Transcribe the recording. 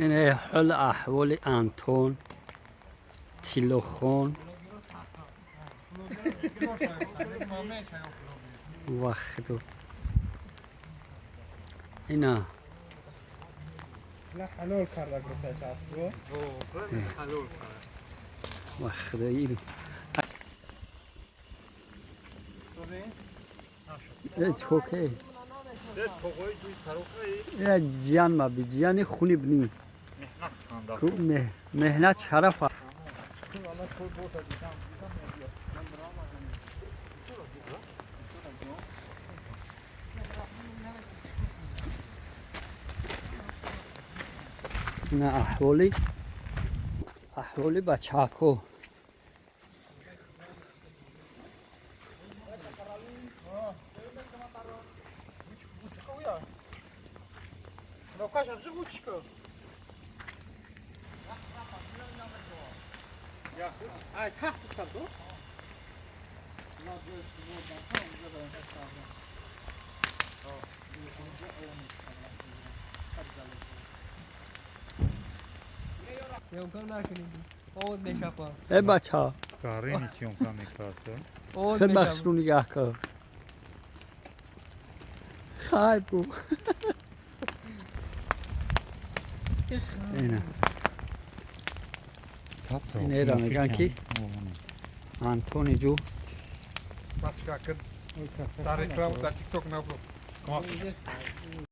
Ин ҳол аҳволи Антон Тиллохон вахду ина. Ҳалол карда гуфта. Вахдои чокей ҷиян маби ҷияни хуни бни меҳнат шарафа. На аҳволи бачаҳако. Э бача, хел бахшру нигаҳ кар, хайр бу. Ина инера меган ки Антони ҷу. Дар реклама дар Тикток набуд.